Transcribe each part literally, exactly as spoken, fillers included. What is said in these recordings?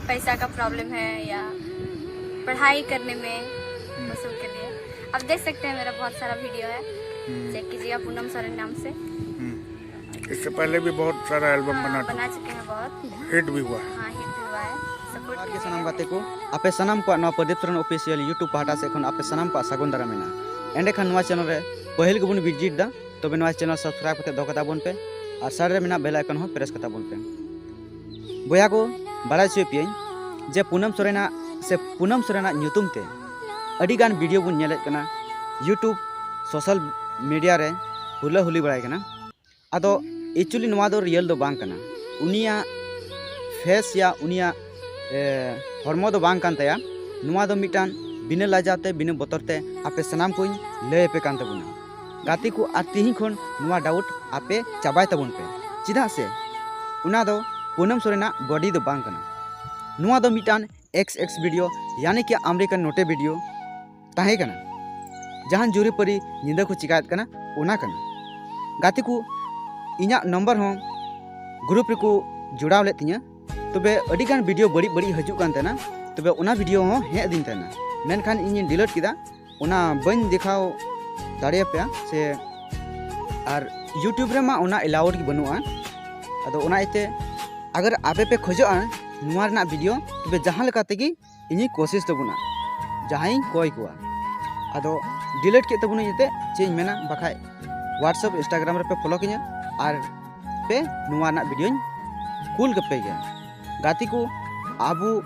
पैसा का प्रॉब्लम है या पढ़ाई करने में, वो सब के लिए। आप देख सकते हैं, मेरा बहुत सारा वीडियो है, हम्म। चेक कीजिएगा पूनम सोरेन नाम से। हम्म। इससे पहले भी बहुत सारा एल्बम हाँ, बना चुके बना हैं। चुके हैं बहुत। हिट भी हुआ है। हाँ, हिट भी हुआ है। सपोर्ट ᱡᱚᱦᱟᱨ ᱜᱮ ᱥᱟᱱᱟᱢ ᱜᱟᱛᱮ ᱠᱚ, ᱟᱯᱮ ᱥᱟᱱᱟᱢ ᱠᱚᱣᱟᱜ ᱱᱚᱣᱟ ᱯᱨᱚᱫᱤᱯ ᱥᱚᱨᱮᱱ ᱚᱯᱷᱤᱥᱤᱭᱟᱞ YouTube ᱯᱟᱦᱴᱟ ᱥᱮᱫ ᱠᱷᱚᱱ ᱟᱯᱮ ᱥᱟᱱᱟᱢ ᱠᱚᱣᱟᱜ ᱥᱟᱹᱜᱩᱱ ᱫᱟᱨᱟᱢ ᱢᱮᱱᱟᱜᱼᱟ᱾ ᱮᱸᱰᱮᱠᱷᱟᱱ ᱱᱚᱣᱟ ᱪᱮᱱᱮᱞ ᱨᱮ ᱯᱟᱹᱦᱤᱞ ᱜᱮᱵᱚᱱ ᱵᱷᱤᱡᱤᱴ ᱫᱟ, ᱛᱚᱵᱮ ᱱᱚᱣᱟ ᱪᱮᱱᱮᱞ ᱥᱟᱵᱥᱠᱨᱟᱭᱤᱵ ᱠᱟᱛᱮ ᱫᱚᱦᱚ ᱠᱟᱛᱟ ᱵᱚᱱ ᱯᱮ ᱟᱨ ᱥᱟᱭᱤᱰ ᱨᱮ ᱢᱮᱱᱟᱜ ᱵᱮᱞ ᱟᱭᱠᱚᱱ ᱦᱚᱸ ᱯᱨᱮᱥ ᱠᱟᱛᱟ ᱵᱚᱱ ᱯᱮ᱾ ᱵᱚᱭᱦᱟ ᱠᱚ, ᱵᱟᱲᱟᱭ ᱦᱚᱪᱚᱭᱮᱫ ᱯᱮᱭᱟᱹᱧ ᱡᱮ ᱯᱩᱱᱟᱢ ᱥᱚᱨᱮᱱᱟᱜ ᱥᱮ ᱯᱩᱱᱟᱢ ᱥᱚᱨᱮᱱᱟᱜ ᱧᱩᱛᱩᱢ ᱛᱮ ᱟᱹᱰᱤ ᱜᱟᱱ ᱵᱷᱤᱰᱤᱭᱳ ᱵᱚᱱ ᱧᱮᱞᱮᱫ ᱠᱟᱱᱟ, YouTube, ᱥᱳᱥᱟᱞ ᱢᱤᱰᱤᱭᱟ ᱨᱮ ᱦᱩᱞᱟᱹ ᱦᱩᱞᱤ ᱵᱟᱲᱟᱭ ᱠᱟᱱᱟ᱾ ᱟᱫᱚ actually ᱱᱚᱣᱟ ᱫᱚ ᱨᱤᱭᱮᱞ ᱫᱚ ᱵᱟᱝ ᱠᱟᱱᱟ᱾ ᱩᱱᱤᱭᱟᱜ ᱯᱷᱮᱥ ᱭᱟ ᱩᱱᱤᱭᱟᱜ, ᱮ, ᱦᱚᱲᱢᱚ ᱫᱚ ᱵᱟᱝ ᱠᱟᱱ ᱛᱟᱭᱟ᱾ ᱱᱚᱣᱟ ᱫᱚ ᱢᱤᱫᱴᱟᱝ ᱵᱤᱱᱟᱹ ᱞᱟᱡᱟᱣ ᱛᱮ, ᱵᱤᱱᱟᱹ ᱵᱚᱛᱚᱨ ᱛᱮ ᱟᱯᱮ ᱥᱟᱱᱟᱢ ᱠᱚᱧ ᱞᱟᱹᱭ ᱟᱯᱮ ᱠᱟᱱ ᱛᱟᱵᱚᱱᱟ᱾ ᱜᱟᱛᱮ ᱠᱚ, ᱟᱨ ᱛᱤᱦᱤᱧ ᱠᱷᱚᱱ ᱱᱚᱣᱟ ᱰᱟᱣᱩᱴ ᱟᱯᱮ ᱪᱟᱵᱟᱭ ᱛᱟᱵᱚᱱ ᱯᱮ, ᱪᱮᱫᱟᱜ ᱥᱮ ᱚᱱᱟ ᱫᱚ ᱯᱩᱱᱟᱢ ᱥᱚᱨᱮᱱᱟᱜ ᱵᱚᱰᱤ ᱫᱚ ᱵᱟᱝ ᱠᱟᱱᱟ᱾ ᱱᱚᱣᱟ ᱫᱚ ᱢᱤᱫᱴᱟᱝ ᱮᱠᱥ ᱮᱠᱥ ᱵᱷᱤᱰᱤᱭᱳ, ᱭᱟᱱᱤ ᱠᱤ ᱟᱢᱮᱨᱤᱠᱟᱱ ᱱᱚᱴᱮ ᱵᱷᱤᱰᱤᱭᱳ ᱛᱟᱦᱮᱸ ᱠᱟᱱᱟ᱾ ᱡᱟᱦᱟᱸ ᱡᱩᱨᱤᱯᱟᱹᱨᱤ ᱧᱤᱫᱟᱹ ᱠᱚ ᱪᱤᱠᱟᱭᱮᱫ ᱠᱟᱱᱟ, ᱚᱱᱟ ᱠᱟᱱᱟ᱾ ᱜᱟᱛᱮ ᱠᱚ, ᱤᱧᱟᱹᱜ ᱱᱚᱢᱵᱚᱨ ᱦᱚᱸ ᱜᱨᱩᱯ ᱨᱮᱠᱚ ᱡᱚᱲᱟᱣ ᱞᱮᱫ ᱛᱤᱧᱟᱹ, ᱛᱚᱵᱮ ᱟᱹᱰᱤ ᱜᱟᱱ ᱵᱷᱤᱰᱤᱭᱳ ᱵᱟᱹᱲᱤᱡ ᱵᱟᱹᱲᱤᱡ ᱦᱤᱡᱩᱜ ᱠᱟᱱ ᱛᱟᱦᱮᱱᱟ, ᱛᱚᱵᱮ ᱚᱱᱟ ᱵᱷᱤᱰᱤᱭᱳ ᱦᱚᱸ ᱦᱮᱡ ᱟᱹᱫᱤᱧ ᱛᱟᱦᱮᱱᱟ, ᱢᱮᱱᱠᱷᱟᱱ ᱤᱧᱤᱧ ᱰᱤᱞᱤᱴ ᱠᱮᱫᱟ᱾ ᱚᱱᱟ ᱵᱟᱹᱧ ᱫᱮᱠᱷᱟᱣ ᱫᱟᱲᱮᱭᱟᱯᱮᱭᱟ ᱥᱮ, ᱟᱨ YouTube ᱨᱮᱢᱟ ᱚᱱᱟ ᱮᱞᱟᱣᱩᱰ ᱜᱮ ᱵᱟᱹᱱᱩᱜᱼᱟ᱾ ᱟᱫᱚ ᱚᱱᱟ ᱤᱭᱟᱹᱛᱮ ᱟᱜᱟᱨ ᱟᱯᱮ ᱯᱮ ᱠᱷᱚᱡᱚᱜᱼᱟ ᱱᱚᱣᱟ ᱨᱮᱱᱟᱜ ᱵᱷᱤᱰᱤᱭᱳ, ᱛᱚᱵᱮ ᱡᱟᱦᱟᱸ ᱞᱮᱠᱟ ᱛᱮᱜᱮ ᱤᱧᱤᱧ ᱠᱳᱥᱤᱥ ᱛᱟᱵᱚᱱᱟ, ᱡᱟᱦᱟᱸᱭᱤᱧ ᱠᱚᱭ ᱠᱚᱣᱟ᱾ ᱟᱫᱚ ᱰᱤᱞᱤᱴ ᱠᱮᱫ ᱛᱟᱵᱚᱱᱟᱹᱧ ᱮᱱᱛᱮᱫ, ᱪᱮᱫ ᱤᱧ ᱢᱮᱱᱟ, ᱵᱟᱠᱷᱟᱡ WhatsApp, Instagram ᱨᱮᱯᱮ ᱯᱷᱚᱞᱳ ᱠᱤᱧᱟ ᱟᱨ ᱯᱮ ᱱᱚᱣᱟ ᱨᱮᱱᱟᱜ ᱵᱷᱤᱰᱤᱭᱳᱧ ᱠᱩᱞ ᱠᱟᱯᱮ ᱜᱮᱭᱟ᱾ ᱜᱟᱛᱮ ᱠᱚ, ᱟᱵᱚ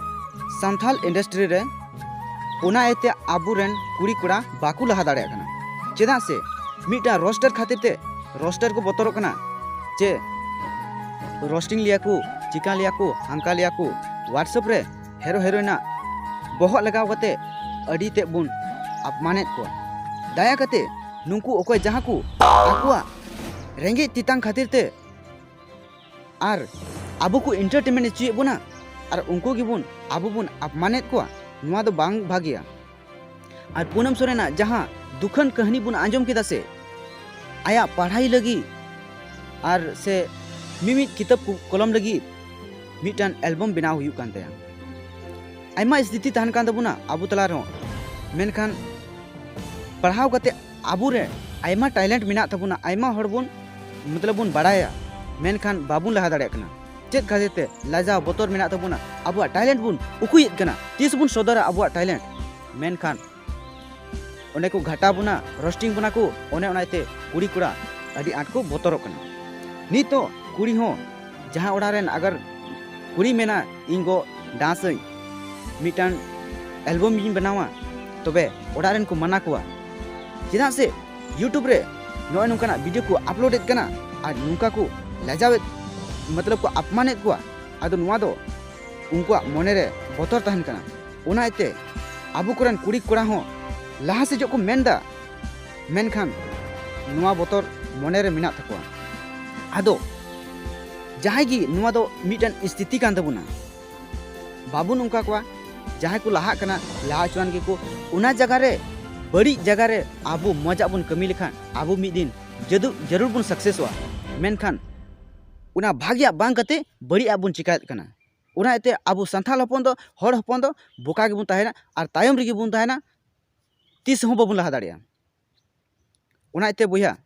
ᱥᱟᱱᱛᱟᱞ ᱤᱱᱰᱟᱥᱴᱨᱤ ᱨᱮ ᱚᱱᱟ ᱤᱭᱟᱹᱛᱮ ᱟᱵᱚᱨᱮᱱ ᱠᱩᱲᱤ ᱠᱚᱲᱟ ᱵᱟᱠᱚ ᱞᱟᱦᱟ ᱫᱟᱲᱮᱭᱟᱜ ᱠᱟᱱᱟ᱾ ᱪᱮᱫᱟᱜ ᱥᱮ ᱢᱤᱫᱴᱟᱝ ᱨᱳᱥᱴᱟᱨ ᱠᱷᱟᱹᱛᱤᱨ ᱛᱮ ᱨᱳᱥᱴᱟᱨ ᱠᱚ ᱵᱚᱛᱚᱨᱚᱜ ᱠᱟᱱᱟ, ᱪᱮ ᱨᱳᱥᱴᱤᱝ ᱞᱮᱭᱟ ᱠᱚ, ᱪᱤᱠᱟ ᱞᱮᱭᱟ ᱠᱚ, ᱦᱟᱱᱠᱟ ᱞᱮᱭᱟ ᱠᱚ᱾ WhatsApp ᱨᱮ ᱦᱮᱨᱳ ᱦᱮᱨᱳᱭᱤᱱᱟᱜ ᱵᱚᱦᱚᱜ ᱞᱟᱜᱟᱣ ᱠᱟᱛᱮ ᱟᱹᱰᱤ ᱛᱮᱫ ᱵᱚᱱ ᱟᱯᱢᱟᱱᱮᱫ ᱠᱚᱣᱟ᱾ ᱫᱟᱭᱟ ᱠᱟᱛᱮ ᱱᱩᱠᱩ ᱚᱠᱚᱭ ᱡᱟᱦᱟᱸ ᱠᱚ ᱟᱠᱚᱣᱟᱜ ᱨᱮᱸᱜᱮᱡ ᱛᱮᱛᱟᱝ ᱠᱷᱟᱹᱛᱤᱨ ᱛᱮ ᱟᱨ ᱟᱵᱚ ᱠᱚ ᱮᱱᱴᱟᱨᱴᱮᱱᱢᱮᱱᱴ ᱦᱚᱪᱚᱭᱮᱫ ᱵᱚᱱᱟ ᱟᱨ ᱩᱱᱠᱩ ᱜᱮᱵᱚᱱ, ᱟᱵᱚ ᱵᱚᱱ ᱟᱯᱢᱟᱱᱮᱫ ᱠᱚᱣᱟ, ᱱᱚᱣᱟ ᱫᱚ ᱵᱟᱝ ᱵᱷᱟᱜᱮᱭᱟ᱾ ᱟᱨ ᱯᱩᱱᱟᱢ ᱥᱚᱨᱮᱱᱟᱜ ᱡᱟᱦᱟᱸ ᱫᱩᱠᱷᱟᱱ ᱠᱟᱹᱦᱱᱤ ᱵᱚᱱ ᱟᱸᱡᱚᱢ ᱠᱮᱫᱟ ᱥᱮ, ᱟᱭᱟᱜ ᱯᱟᱲᱦᱟᱭ ᱞᱟᱹᱜᱤᱫ ᱟᱨ ᱥᱮ ᱢᱤᱢᱤᱫ ᱠᱤᱛᱟᱹᱵ ᱠᱚ-, ᱠᱚᱞᱚᱢ ᱞᱟᱹᱜᱤᱫ ᱢᱤᱫᱴᱟᱝ ᱮᱞᱵᱚᱢ ᱵᱮᱱᱟᱣ ᱦᱩᱭᱩᱜ ᱠᱟᱱ ᱛᱟᱭᱟ᱾ ᱟᱭᱢᱟ ᱥᱛᱷᱤᱛᱤ ᱛᱟᱦᱮᱱ ᱠᱟᱱ ᱛᱟᱵᱚᱱᱟ ᱟᱵᱚ ᱛᱟᱞᱟ ᱨᱮᱦᱚᱸ, ᱢᱮᱱᱠᱷᱟᱱ ᱯᱟᱲᱦᱟᱣ ᱠᱟᱛᱮ ᱟᱵᱚᱨᱮ ᱟᱭᱢᱟ ᱴᱮᱞᱮᱱᱴ ᱢᱮᱱᱟᱜ ᱛᱟᱵᱚᱱᱟ, ᱟᱭᱢᱟ ᱦᱚᱲ ᱵᱚᱱ ᱢᱚᱛᱞᱚᱵ ᱵᱚᱱ ᱵᱟᱲᱟᱭᱟ, ᱢᱮᱱᱠᱷᱟᱱ ᱵᱟᱵᱚᱱ ᱞᱟᱦᱟ ᱫᱟᱲᱮᱭᱟᱜ ᱠᱟᱱᱟ᱾ ᱪᱮᱫ ᱠᱷᱟᱹᱛᱤᱨ ᱛᱮ? ᱞᱟᱡᱟᱣ ᱵᱚᱛᱚᱨ ᱢᱮᱱᱟᱜ ᱛᱟᱵᱚᱱᱟ, ᱟᱵᱚᱣᱟᱜ ᱴᱮᱞᱮᱱᱴ ᱵᱚᱱ ᱩᱠᱩᱭᱮᱫ ᱠᱟᱱᱟ᱾ ᱛᱤᱥ ᱵᱚᱱ ᱥᱚᱫᱚᱨᱟ ᱟᱵᱚᱣᱟᱜ ᱴᱮᱞᱮᱱᱴ? ᱢᱮᱱᱠᱷᱟᱱ ᱚᱸᱰᱮ ᱠᱚ ᱜᱷᱟᱴᱟ ᱵᱚᱱᱟ, ᱨᱳᱥᱴᱤᱝ ᱵᱚᱱᱟ ᱠᱚ, ᱚᱱᱮ ᱚᱱᱟᱛᱮ ᱠᱩᱲᱤ ᱠᱚᱲᱟ ᱟᱹᱰᱤ ᱟᱸᱴ ᱠᱚ ᱵᱚᱛᱚᱨᱚᱜ ᱠᱟᱱᱟ᱾ ᱱᱤᱛᱚᱜ ᱠᱩᱲᱤ ᱦᱚᱸ ᱡᱟᱦᱟᱸ ᱚᱲᱟᱜ ᱨᱮᱱ ᱟᱜᱟᱨ ᱠᱩᱲᱤ ᱢᱮᱱᱟ, "ᱤᱧ ᱜᱚ ᱰᱟᱱᱥ ᱟᱹᱧ", ᱢᱤᱫᱴᱟᱝ ᱮᱞᱵᱟᱢ ᱤᱧ ᱵᱮᱱᱟᱣᱟ, ᱛᱚᱵᱮ ᱚᱲᱟᱜ ᱨᱮᱱ ᱠᱚ ᱢᱟᱱᱟ ᱠᱚᱣᱟ᱾ ᱪᱮᱫᱟᱜ ᱥᱮ YouTube ᱨᱮ ᱱᱚᱜᱼᱚᱭ ᱱᱚᱝᱠᱟᱱᱟᱜ ᱵᱷᱤᱰᱤᱭᱳ ᱠᱚ ᱟᱯᱞᱳᱰᱮᱫ ᱠᱟᱱᱟ ᱟᱨ ᱱᱚᱝᱠᱟ ᱠᱚ ᱞᱟᱡᱟᱣᱮᱫ, ᱢᱚᱛᱞᱚᱵ ᱠᱚ ᱟᱯᱢᱟᱱᱮᱫ ᱠᱚᱣᱟ᱾ ᱟᱫᱚ ᱱᱚᱣᱟ ᱫᱚ ᱩᱱᱠᱩᱣᱟᱜ ᱢᱚᱱᱮ ᱨᱮ ᱵᱚᱛᱚᱨ ᱛᱟᱦᱮᱱ ᱠᱟᱱᱟ᱾ ᱚᱱᱟ ᱤᱭᱟᱹᱛᱮ ᱟᱵᱚ ᱠᱚᱨᱮᱱ ᱠᱩᱲᱤ ᱠᱚᱲᱟ ᱦᱚᱸ ᱞᱟᱦᱟ ᱥᱮᱫᱚᱜ ᱠᱚ ᱢᱮᱱᱫᱟ, ᱢᱮᱱᱠᱷᱟᱱ ᱱᱚᱣᱟ ᱵᱚᱛᱚᱨ ᱢᱚᱱᱮ ᱨᱮ ᱢᱮᱱᱟᱜ ᱛᱟᱠᱚᱣᱟ᱾ ᱟᱫᱚ ᱡᱟᱦᱟᱸᱭ ᱜᱮ, ᱱᱚᱣᱟ ᱫᱚ ᱢᱤᱫᱴᱮᱱ ᱥᱛᱷᱤᱛᱤ ᱠᱟᱱ ᱛᱟᱵᱚᱱᱟ, ᱵᱟᱵᱚᱱ ᱚᱱᱠᱟ ᱠᱚᱣᱟ᱾ ᱡᱟᱦᱟᱸᱭ ᱠᱚ ᱞᱟᱦᱟᱜ ᱠᱟᱱᱟ, ᱞᱟᱦᱟ ᱦᱚᱪᱚᱣᱟᱱ ᱜᱮᱠᱚ᱾ ᱚᱱᱟ ᱡᱟᱭᱜᱟ ᱨᱮ, ᱵᱟᱹᱲᱤᱡ ᱡᱟᱭᱜᱟ ᱨᱮ ᱟᱵᱚ ᱢᱚᱡᱟᱜ ᱵᱚᱱ ᱠᱟᱹᱢᱤ ᱞᱮᱠᱷᱟᱱ ᱟᱵᱚ ᱢᱤᱫ ᱫᱤᱱ ᱡᱟᱹᱫᱩ-, ᱡᱟᱹᱨᱩᱲ ᱵᱚᱱ ᱥᱟᱠᱥᱮᱥᱚᱜᱼᱟ᱾ ᱢᱮᱱᱠᱷᱟᱱ ᱚᱱᱟ ᱵᱷᱟᱜᱮᱭᱟᱜ ᱵᱟᱝ ᱠᱟᱛᱮ ᱵᱟᱹᱲᱤᱡᱟᱜ ᱵᱚᱱ ᱪᱮᱠᱟᱭᱮᱫ ᱠᱟᱱᱟ᱾ ᱚᱱᱟ ᱤᱭᱟᱹᱛᱮ ᱟᱵᱚ ᱥᱟᱱᱛᱟᱲ ᱦᱚᱯᱚᱱ ᱫᱚ, ᱦᱚᱲ ᱦᱚᱯᱚᱱ ᱫᱚ ᱵᱚᱠᱟ ᱜᱮᱵᱚᱱ ᱛᱟᱦᱮᱱᱟ ᱟᱨ ᱛᱟᱭᱚᱢ ᱨᱮᱜᱮ ᱵᱚᱱ ᱛᱟᱦᱮᱱᱟ, ᱛᱤᱥ ᱦᱚᱸ ᱵᱟᱵᱚᱱ ᱞᱟᱦᱟ ᱫᱟᱲᱮᱭᱟᱜᱼᱟ᱾ ᱚᱱᱟ ᱤᱭᱟᱹᱛᱮ ᱵᱚᱭᱦᱟ,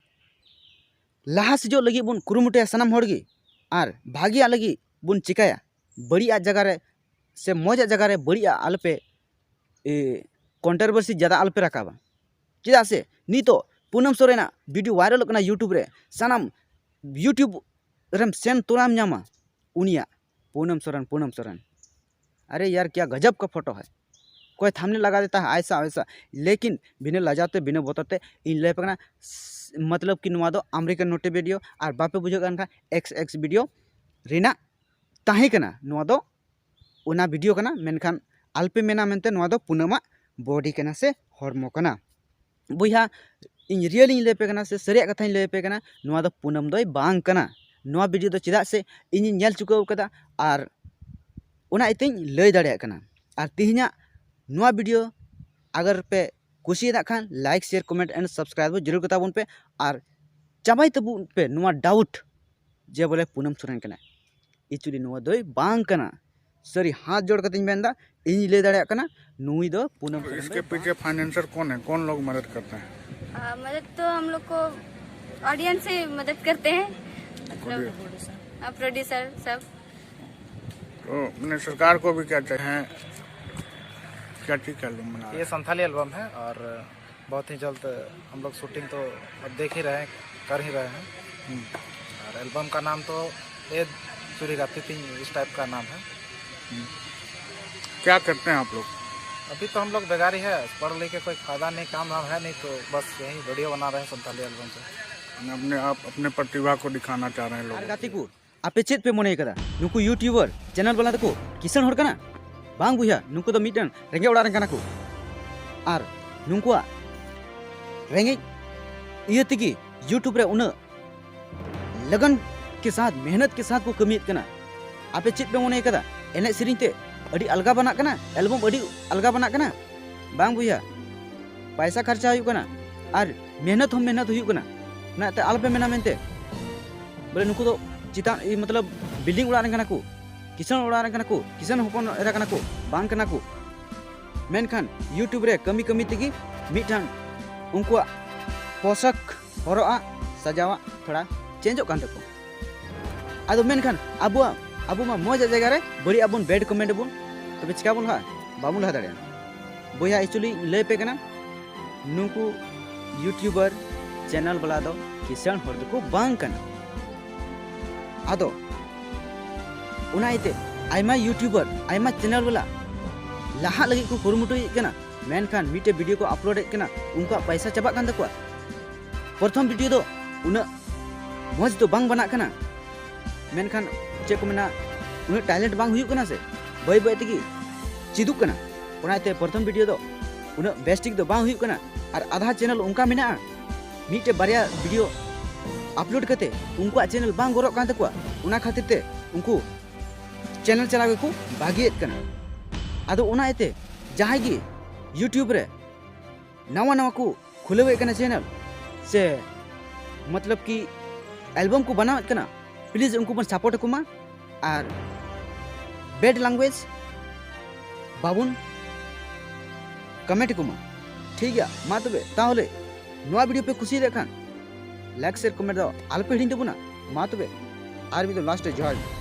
ᱞᱟᱦᱟ ᱥᱮᱡᱚᱜ ᱞᱟᱹᱜᱤᱫ ᱵᱚᱱ ᱠᱩᱨᱩᱢᱩᱴᱩᱭᱟ ᱥᱟᱱᱟᱢ ᱦᱚᱲ ᱜᱮ, ᱟᱨ ᱵᱷᱟᱜᱮᱭᱟᱜ ᱞᱟᱹᱜᱤᱫ ᱵᱚᱱ ᱪᱮᱠᱟᱭᱟ᱾ ᱵᱟᱹᱲᱤᱡᱟᱜ ᱡᱟᱭᱜᱟ ᱨᱮ ᱥᱮ ᱢᱚᱡᱟᱜ ᱡᱟᱭᱜᱟ ᱨᱮ ᱵᱟᱹᱲᱤᱡᱟᱜ ᱟᱞᱚᱯᱮ, ᱮ, ᱠᱚᱱᱴᱨᱳᱵᱷᱟᱨᱥᱤ ᱡᱟᱫᱟ ᱟᱞᱚᱯᱮ ᱨᱟᱠᱟᱵᱟ᱾ ᱪᱮᱫᱟᱜ ᱥᱮ ᱱᱤᱛᱚᱜ ᱯᱩᱱᱟᱢ ᱥᱚᱨᱮᱱᱟᱜ ᱵᱷᱤᱰᱤᱭᱳ ᱵᱷᱟᱭᱨᱟᱞᱚᱜ ᱠᱟᱱᱟ YouTube ᱨᱮ, ᱥᱟᱱᱟᱢ YouTube ᱨᱮᱢ ᱥᱮᱱ ᱛᱚᱨᱟᱢ ᱧᱟᱢᱟ ᱩᱱᱤᱭᱟᱜ, ᱯᱩᱱᱟᱢ ᱥᱚᱨᱮᱱ, ᱯᱩᱱᱟᱢ ᱥᱚᱨᱮᱱ, ᱟᱨᱮ ᱭᱟᱨ, ᱠᱭᱟ ᱜᱟᱡᱟᱵ ᱠᱟ ᱯᱷᱳᱴᱳ ᱦᱟᱭ, ᱠᱚᱭ ᱛᱷᱟᱢᱵᱱᱮᱞ ᱞᱟᱜᱟ ᱫᱮᱛᱟ ᱦᱟᱭ, ᱟᱭᱥᱟ ᱣᱮᱥᱟ᱾ ᱞᱮᱠᱤᱱ ᱵᱤᱱᱟᱹ ᱞᱟᱡᱟᱣ ᱛᱮ, ᱵᱤᱱᱟᱹ ᱵᱚᱛᱚᱨ ᱛᱮ ᱤᱧ ᱞᱟᱹᱭ ᱟᱯᱮ ᱠᱟᱱᱟ, ᱥ-, ᱢᱚᱛᱞᱚᱵ ᱠᱤ ᱱᱚᱣᱟ ᱫᱚ ᱟᱢᱮᱨᱤᱠᱟᱱ ᱱᱚᱴᱤ ᱵᱷᱤᱰᱤᱭᱳ, ᱟᱨ ᱵᱟᱯᱮ ᱵᱩᱡᱷᱟᱹᱣ ᱠᱟᱱ ᱠᱷᱟᱱ, ᱮᱠᱥ ᱮᱠᱥ ᱵᱷᱤᱰᱤᱭᱳ ᱨᱮᱱᱟᱜ ᱛᱟᱦᱮᱸ ᱠᱟᱱᱟ, ᱱᱚᱣᱟ ᱫᱚ ᱚᱱᱟ ᱵᱷᱤᱰᱤᱭᱳ ᱠᱟᱱᱟ, ᱢᱮᱱᱠᱷᱟᱱ ᱟᱞᱯᱮ ᱢᱮᱱᱟ ᱢᱮᱱᱛᱮ ᱱᱚᱣᱟ ᱫᱚ ᱯᱩᱱᱟᱢᱟᱜ ᱵᱚᱰᱤ ᱠᱟᱱᱟ ᱥᱮ ᱦᱚᱲᱢᱚ ᱠᱟᱱᱟ᱾ ᱵᱚᱭᱦᱟ, ᱤᱧ ᱨᱤᱭᱮᱞ ᱤᱧ ᱞᱟᱹᱭ ᱟᱯᱮ ᱠᱟᱱᱟ ᱥᱮ ᱥᱟᱹᱨᱤᱭᱟᱜ ᱠᱟᱛᱷᱟᱧ ᱞᱟᱹᱭ ᱟᱯᱮ ᱠᱟᱱᱟ, ᱱᱚᱣᱟ ᱫᱚ ᱯᱩᱱᱟᱢ ᱫᱚᱭ ᱵᱟᱝ ᱠᱟᱱᱟ᱾ ᱱᱚᱣᱟ ᱵᱷᱤᱰᱤᱭᱳ ᱫᱚ ᱪᱮᱫᱟᱜ ᱥᱮ ᱤᱧᱤᱧ ᱧᱮᱞ ᱪᱩᱠᱟᱹᱣ ᱠᱟᱫᱟ, ᱟᱨ ᱚᱱᱟ ᱤᱭᱟᱹᱛᱮᱧ ᱞᱟᱹᱭ ᱫᱟᱲᱮᱭᱟᱜ ᱠᱟᱱᱟ᱾ ᱟᱨ ᱛᱮᱦᱮᱧᱟᱜ ᱱᱚᱣᱟ ᱵᱷᱤᱰᱤᱭᱳ ᱟᱜᱟᱨ ᱯᱮ ᱠᱩᱥᱤᱭᱟᱫ ᱠᱷᱟᱱ, like, share, comment and subscribe ᱡᱟᱹᱨᱩᱲ ᱠᱟᱛᱟ ᱵᱚᱱ ᱯᱮ, ᱟᱨ ᱪᱟᱵᱟᱭ ᱛᱟᱵᱚᱱ ᱯᱮ ᱱᱚᱣᱟ ᱰᱟᱣᱩᱴ ᱡᱮ ᱵᱚᱞᱮ ᱯᱩᱱᱟᱢ ᱥᱚᱨᱮᱱ ᱠᱟᱱᱟᱭ᱾ Actually ᱱᱚᱣᱟ ᱫᱚᱭ ᱵᱟᱝ ᱠᱟᱱᱟ᱾ ᱥᱟᱹᱨᱤ ᱦᱟᱛ ᱡᱳᱲ ᱠᱟᱛᱮᱧ ᱢᱮᱱᱫᱟ, ᱤᱧ ᱞᱟᱹᱭ ᱫᱟᱲᱮᱭᱟᱜ ᱠᱟᱱᱟ, ᱱᱩᱭ ᱫᱚ ᱯᱩᱱᱟᱹᱢ ᱥᱚᱨᱮᱱ इसके ᱫᱚ पीछे फाइनेंसर कौन है? कौन लोग मदद करते हैं? आ, मदद तो हम लोग को ऑडियंस ही मदद करते हैं, मतलब प्रोड्यूसर सब। तो मैंने सरकार को भी क्या चाहिए हैं, क्या चीज़ का लोग बना रहे ये संथाली एल्बम है और बहुत ही जल्द हम लोग शूटिंग तो अब देख ही रहे हैं, कर ही रहे हैं। और एल्बम का नाम तो ए चुरी गाती थी, इस टाइप का नाम है। क्या करते हैं आप लोग? अभी तो हम लोग बेगारी है, पढ़ लिख के कोई फ़ायदा नहीं, काम धाम है नहीं, तो बस यही वीडियो बना रहे हैं संथाली एल्बम से। अपने आप अपने प्रतिभा को दिखाना चाह रहे हैं लोग। ᱟᱨ ᱜᱟᱛᱮ ᱠᱚ, ᱟᱯᱮ ᱪᱮᱫ ᱯᱮ ᱢᱚᱱᱮ ᱠᱟᱫᱟ? ᱱᱩᱠᱩ ᱭᱩᱴᱩᱵᱟᱨ ᱪᱮᱱᱮᱞ ᱵᱟᱞᱟ ᱫᱚᱠᱚ ᱠᱤᱥᱟᱹᱬ ᱦᱚᱲ ᱠᱟᱱᱟ? ᱵᱟᱝ ᱵᱚᱭᱦᱟ, ᱱᱩᱠᱩ ᱫᱚ ᱢᱤᱫᱴᱟᱝ ᱨᱮᱸᱜᱮᱡ ᱚᱲᱟᱜ ᱨᱮᱱ ᱠᱟᱱᱟ ᱠᱚ᱾ ᱟᱨ ᱱᱩᱠᱩᱣᱟᱜ ᱨᱮᱸᱜᱮᱡ ᱤᱭᱟᱹ ᱛᱮᱜᱮ ᱭᱩᱴᱩᱵᱽ ᱨᱮ ᱩᱱᱟᱹᱜ ᱞᱚᱜᱚᱱ ᱠᱮ ᱥᱟᱛᱷ, ᱢᱮᱦᱱᱚᱛ ᱠᱮ ᱥᱟᱛᱷ ᱠᱚ ᱠᱟᱹᱢᱤᱭᱮᱫ ᱠᱟᱱᱟ᱾ ᱟᱯᱮ ᱪᱮᱫ ᱯᱮ ᱢᱚᱱᱮ ᱠᱟᱫᱟ? ᱮᱱᱮᱡ ᱥᱮᱨᱮᱧ ᱛᱮ ᱟᱹᱰᱤ ᱟᱞᱜᱟ ᱵᱟᱱᱟᱜ ᱠᱟᱱᱟ, ᱮᱞᱵᱚᱢ ᱟᱹᱰᱤ ᱟᱞᱜᱟ ᱵᱟᱱᱟᱜ ᱠᱟᱱᱟ? ᱵᱟᱝ ᱵᱚᱭᱦᱟ, ᱯᱟᱭᱥᱟ ᱠᱷᱚᱨᱪᱟ ᱦᱩᱭᱩᱜ ᱠᱟᱱᱟ ᱟᱨ ᱢᱮᱦᱱᱚᱛ ᱦᱚᱸ ᱢᱮᱦᱱᱚᱛ ᱦᱩᱭᱩᱜ ᱠᱟᱱᱟ᱾ ᱚᱱᱟᱛᱮ ᱟᱞᱚᱯᱮ ᱢᱮᱱᱟ ᱢᱮᱱᱛᱮ ᱵᱚᱞᱮ ᱱᱩᱠᱩ ᱫᱚ ᱪᱮᱛᱟᱱ ᱤᱭᱟᱹ ᱢᱚᱛᱞᱚᱵ ᱵᱤᱞᱰᱤᱝ ᱚᱲᱟᱜ ᱨᱮᱱ ᱠᱟᱱᱟ ᱠᱚ, ᱠᱤᱥᱟᱹᱬ ᱚᱲᱟᱜ ᱨᱮᱱ ᱠᱟᱱᱟ ᱠᱚ, ᱠᱤᱥᱟᱹᱬ ᱦᱚᱯᱚᱱ ᱮᱨᱟ ᱠᱟᱱᱟ ᱠᱚ, ᱵᱟᱝ ᱠᱟᱱᱟ ᱠᱚ᱾ ᱢᱮᱱᱠᱷᱟᱱ ᱭᱩᱴᱩᱵᱽ ᱨᱮ ᱠᱟᱹᱢᱤ ᱠᱟᱹᱢᱤ ᱛᱮᱜᱮ ᱢᱤᱫᱴᱟᱝ ᱩᱱᱠᱩᱣᱟᱜ ᱯᱳᱥᱟᱠ ᱦᱚᱨᱚᱜᱼᱟ, ᱥᱟᱡᱟᱣᱟᱜ ᱛᱷᱚᱲᱟ ᱪᱮᱧᱡᱚᱜ ᱠᱟᱱ ᱛᱟᱠᱚᱣᱟ᱾ ᱟᱫᱚ ᱢᱮᱱᱠᱷᱟᱱ ᱟᱵᱚᱣᱟᱜ, ᱟᱵᱚ ᱢᱟ ᱢᱚᱡᱽ ᱟᱜ ᱡᱟᱭᱜᱟ ᱨᱮ ᱵᱟᱹᱲᱤᱡ ᱟᱵᱚᱱ, ᱵᱮᱰ ᱠᱚᱢᱮᱱᱴ ᱟᱵᱚᱱ, ᱛᱚᱵᱮ ᱪᱤᱠᱟ ᱵᱚᱱ ᱞᱟᱦᱟᱜᱼᱟ? ᱵᱟᱵᱚᱱ ᱞᱟᱦᱟ ᱫᱟᱲᱮᱭᱟᱜᱼᱟ᱾ ᱵᱚᱭᱦᱟ, actually ᱤᱧ ᱞᱟᱹᱭ ᱟᱯᱮ ᱠᱟᱱᱟ, ᱱᱩᱠᱩ ᱭᱩᱴᱩᱵᱟᱨ ᱪᱮᱱᱮᱞ ᱵᱟᱞᱟ ᱫᱚ ᱠᱤᱥᱟᱹᱬ ᱦᱚᱲ ᱫᱚᱠᱚ ᱵᱟᱝ ᱠᱟᱱᱟ᱾ ᱟᱫᱚ ᱚᱱᱟ ᱤᱭᱟᱹᱛᱮ ᱟᱭᱢᱟ ᱭᱩᱴᱩᱵᱟᱨ, ᱟᱭᱢᱟ ᱪᱮᱱᱮᱞ ᱵᱟᱞᱟ ᱞᱟᱦᱟᱜ ᱞᱟᱹᱜᱤᱫ ᱠᱚ ᱠᱩᱨᱩᱢᱩᱴᱩᱭᱮᱫ ᱠᱟᱱᱟ, ᱢᱮᱱᱠᱷᱟᱱ ᱢᱤᱫᱴᱮᱡ ᱵᱷᱤᱰᱤᱭᱳ ᱠᱚ ᱟᱯᱞᱳᱰᱮᱫ ᱠᱟᱱᱟ, ᱩᱱᱠᱩᱣᱟᱜ ᱯᱚᱭᱥᱟ ᱪᱟᱵᱟᱜ ᱠᱟᱱ ᱛᱟᱠᱚᱣᱟ᱾ ᱯᱨᱚᱛᱷᱚᱢ ᱵᱷᱤᱰᱤᱭᱳ ᱫᱚ ᱩᱱᱟᱹᱜ ᱢᱚᱡᱽ ᱫᱚ ᱵᱟᱝ ᱵᱟᱱᱟᱜ ᱠᱟᱱᱟ, ᱢᱮᱱᱠᱷᱟᱱ ᱪᱮᱫ ᱠᱚ ᱢᱮᱱᱟ, ᱩᱱᱟᱹᱜ ᱴᱮᱞᱮᱱᱴ ᱵᱟᱝ ᱦᱩᱭᱩᱜ ᱠᱟᱱᱟ ᱥᱮ, ᱵᱟᱹᱭ ᱵᱟᱹᱭ ᱛᱮᱜᱮ ᱪᱮᱫᱚᱜ ᱠᱟᱱᱟ᱾ ᱚᱱᱟᱛᱮ ᱯᱨᱚᱛᱷᱚᱢ ᱵᱷᱤᱰᱤᱭᱳ ᱫᱚ ᱩᱱᱟᱹᱜ ᱵᱮᱥ ᱴᱷᱤᱠ ᱫᱚ ᱵᱟᱝ ᱦᱩᱭᱩᱜ ᱠᱟᱱᱟ᱾ ᱟᱨ ᱟᱫᱷᱟ ᱪᱮᱱᱮᱞ ᱚᱱᱠᱟ ᱢᱮᱱᱟᱜᱼᱟ, ᱢᱤᱫᱴᱮᱡ ᱵᱟᱨᱭᱟ ᱵᱷᱤᱰᱤᱭᱳ ᱟᱯᱞᱳᱰ ᱠᱟᱛᱮ ᱩᱱᱠᱩᱣᱟᱜ ᱪᱮᱱᱮᱞ ᱵᱟᱝ ᱜᱨᱳᱜ ᱠᱟᱱ ᱛᱟᱠᱚᱣᱟ, ᱚᱱᱟ ᱠᱷᱟᱹᱛᱤᱨ ᱛᱮ ᱩᱱᱠᱩ ᱪᱮᱱᱮᱞ ᱪᱟᱞᱟᱣ ᱜᱮᱠᱚ ᱵᱟᱹᱜᱤᱭᱮᱫ ᱠᱟᱱᱟ᱾ ᱟᱫᱚ ᱚᱱᱟ ᱤᱭᱟᱹᱛᱮ ᱡᱟᱦᱟᱸᱭ ᱜᱮ ᱭᱩᱴᱩᱵᱽ ᱨᱮ ᱱᱟᱣᱟ ᱱᱟᱣᱟ ᱠᱚ ᱠᱷᱩᱞᱟᱹᱣᱮᱫ ᱠᱟᱱᱟ ᱪᱮᱱᱮᱞ, ᱥᱮ ᱢᱚᱛᱞᱚᱵ ᱠᱤ ᱮᱞᱵᱟᱢ ᱠᱚ ᱵᱮᱱᱟᱣᱮᱫ ᱠᱟᱱᱟ, ᱯᱞᱤᱡᱽ ᱩᱱᱠᱩ ᱵᱚᱱ ᱥᱟᱯᱳᱨᱴ ᱟᱠᱚ ᱢᱟ᱾ ᱟᱨ bad language ᱵᱟᱵᱚᱱ comment ᱟᱠᱚ ᱢᱟ᱾ ᱴᱷᱤᱠ ᱜᱮᱭᱟ, ᱢᱟ ᱛᱚᱵᱮ ᱛᱟᱦᱚᱞᱮ ᱱᱚᱣᱟ video ᱯᱮ ᱠᱩᱥᱤᱭᱟᱫ ᱠᱷᱟᱱ like share comment ᱫᱚ ᱟᱞᱚᱯᱮ ᱦᱤᱲᱤᱧ ᱛᱟᱵᱚᱱᱟ᱾ ᱢᱟ ᱛᱚᱵᱮ ᱟᱨ ᱢᱤᱫ ᱫᱚᱢ last ᱨᱮ ᱡᱚᱦᱟᱨ ᱜᱮ᱾